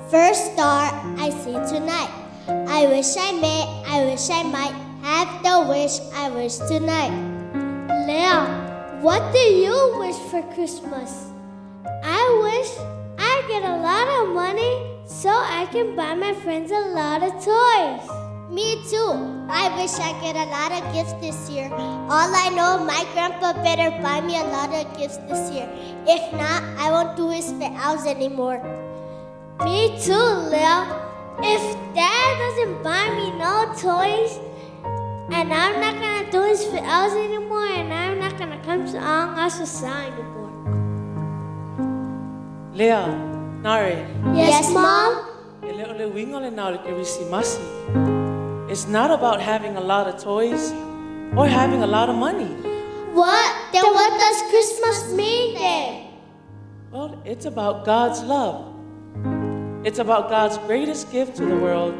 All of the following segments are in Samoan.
First star I see tonight. I wish I may, I wish I might have the wish I wish tonight. Leah, what do you wish for Christmas? I wish I get a lot of money so I can buy my friends a lot of toys. Me too. I wish I get a lot of gifts this year. All I know, my grandpa better buy me a lot of gifts this year. If not, I won't do his fe'aus anymore. Me too, Lil. If Dad doesn't buy me no toys, and I'm not gonna do his fe'aus anymore, and I'm not gonna come to Aongasa anymore. Leah, Nare. Yes, Mom? It's not about having a lot of toys or having a lot of money. What? Then what does Christmas mean then? Well, it's about God's love. It's about God's greatest gift to the world.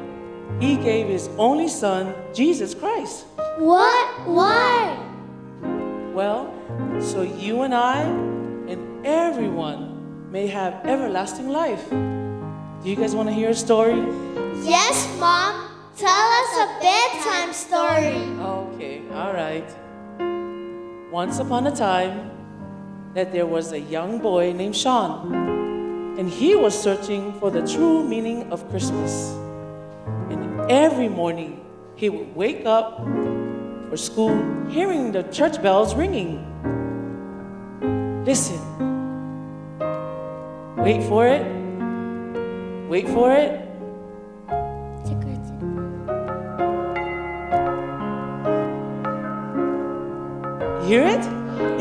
He gave his only son, Jesus Christ. What? Why? Well, so you and I and everyone may have everlasting life. Do you guys want to hear a story? Yes, Mom. Tell us a bedtime story. Okay, all right. Once upon a time, that there was a young boy named Sean, and he was searching for the true meaning of Christmas. And every morning, he would wake up for school hearing the church bells ringing. Listen. Wait for it. Wait for it. You hear it?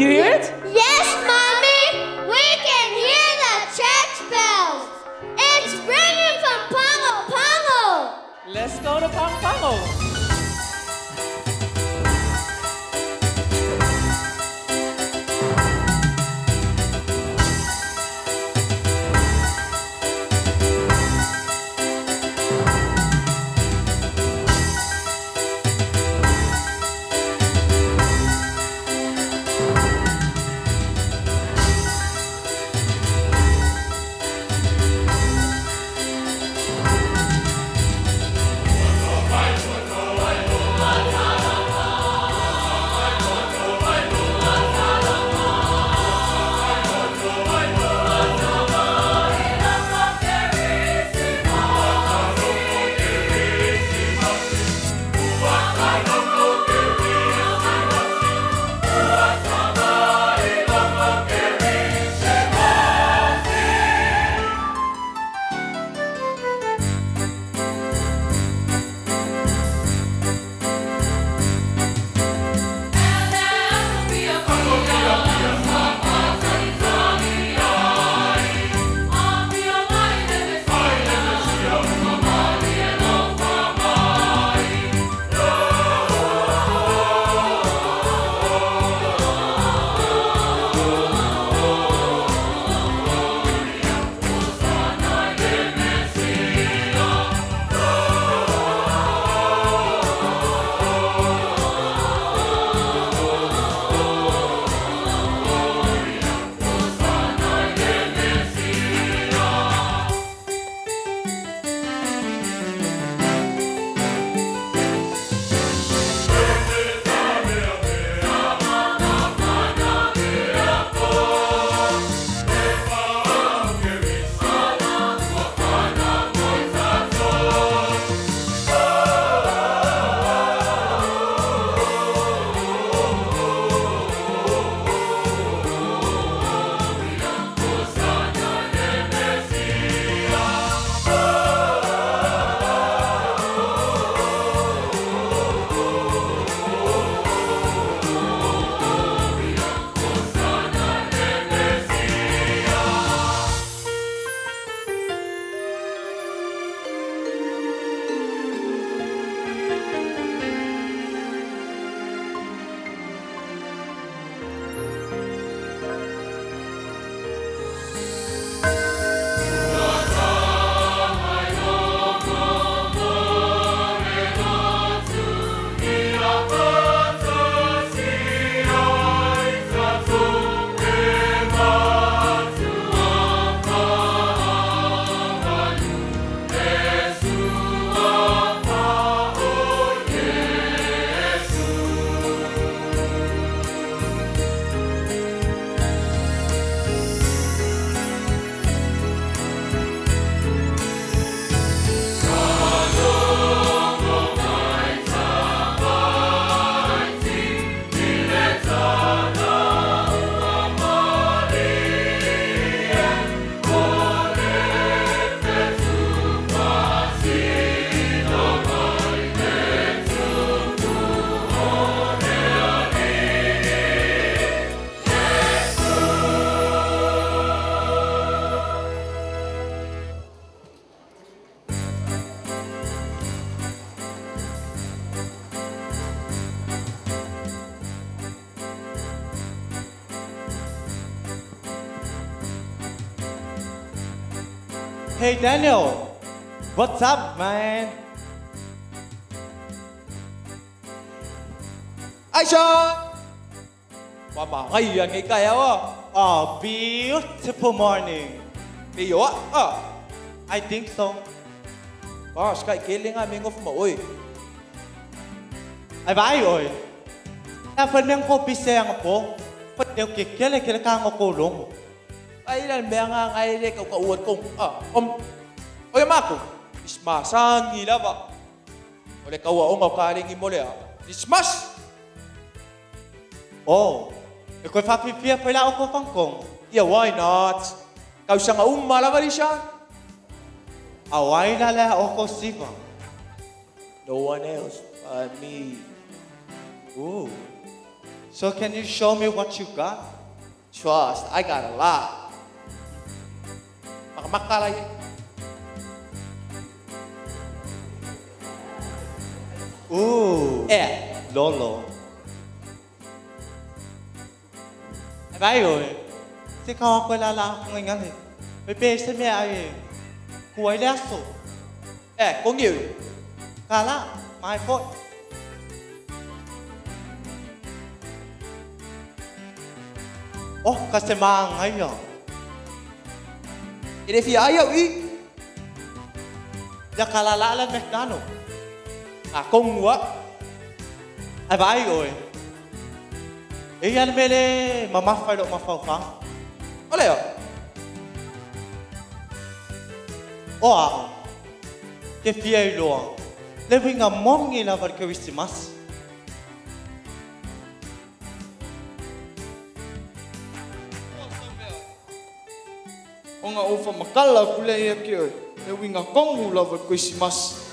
You hear it? Yes, Mommy! We can hear the church bells! It's ringing from Pago Pago! Let's go to Pago Pago! Hey Daniel, what's up, man? Aisha! Wama ngai ngai kaya wa. Oh, beautiful morning. Iyo ah. I think so. Gosh, kai kele nga mengo fuma oi. Ai bai oi. Na fen meng ko piseng po. Ko teu ke kele kele ka ngo ko long. Ai lan mea nga ngai le kau kau kong. Ah, om. Oi mako. Ismasangi lava. Ole kau o ka lengi mole ah. Ismas. Oh, e koe whawhiwhia whai la o ko whangkong. Yeah, why not? Kau sanga umma lava risha. A wai la lea o ko siva. No one else but me. Ooh. So can you show me what you got? Trust, I got a lot. Makamakala ye. Ooh. Eh. Lolo. Ai oi. Se ka ko la la ko ngai. Me pe se me ai. Ku ai le so. Eh, ko ngiu. Ka la, my fault. Oh, ka se ma ngai yo. Ere fi ai au i. Ya ka la la la McDonald. A kongua. Ai bai oi. E ia mele mama fai lo mafau fa. Ole o. O a. Ke fia i loa. Le winga mongi la var Christmas. Onga ofa makala kule ia ki oi. Le winga kongu la var Christmas.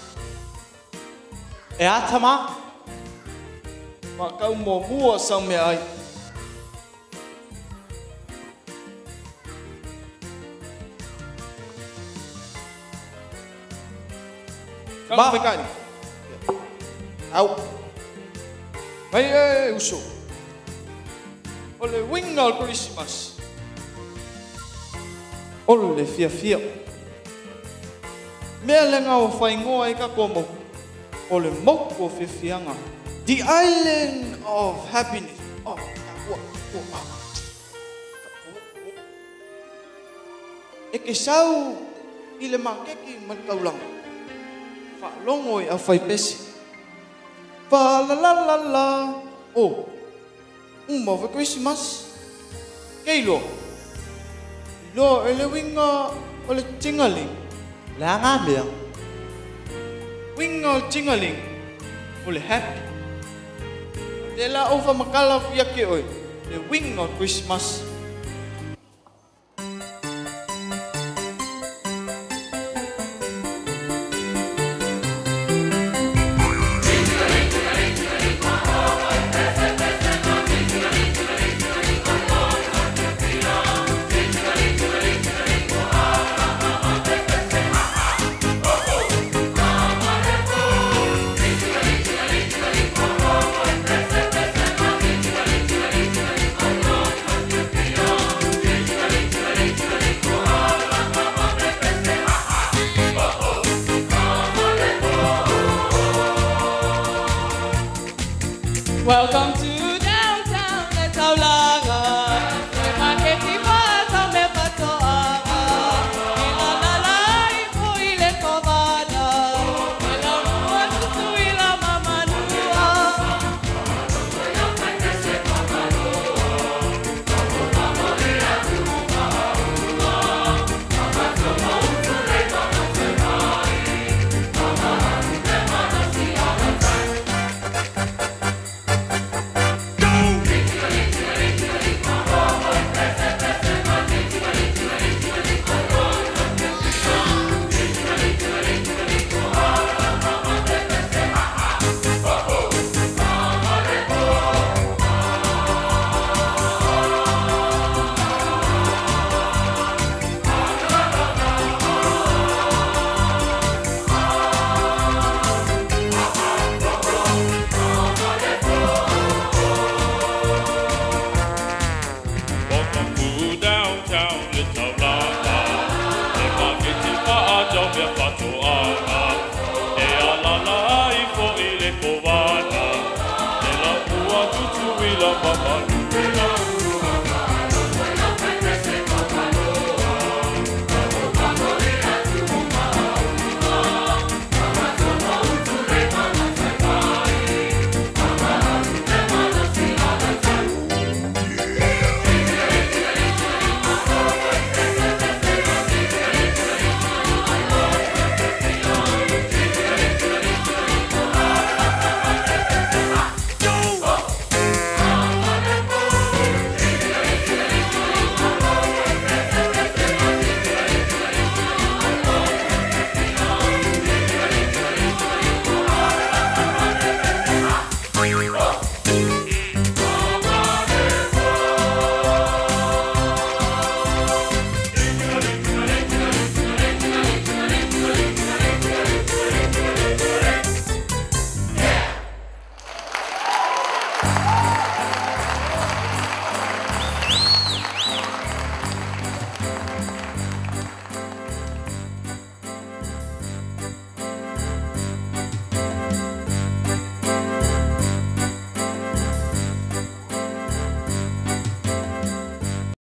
E atama. Ma kau mo mua sa mea ai. Ma mekani. Au. Mai e uso. O le winga o Christmas. O le fia fia. Mea lenga o whaingoa e ka komo. O le moku o fia fianga. The island of happiness. Oh, ua, ua. E ke sau i le makeki man kaulanga. Wha longo i a whai pesi. Fa la la la la. Oh, uma wa Christmas. Kei loa. Loa e le winga o le tingaling. La ngā mea. Winga o le tingaling. O le happy. Te la ofa makala fia ke oi. Le winga o Christmas. Welcome to downtown Letaulaga. la mama.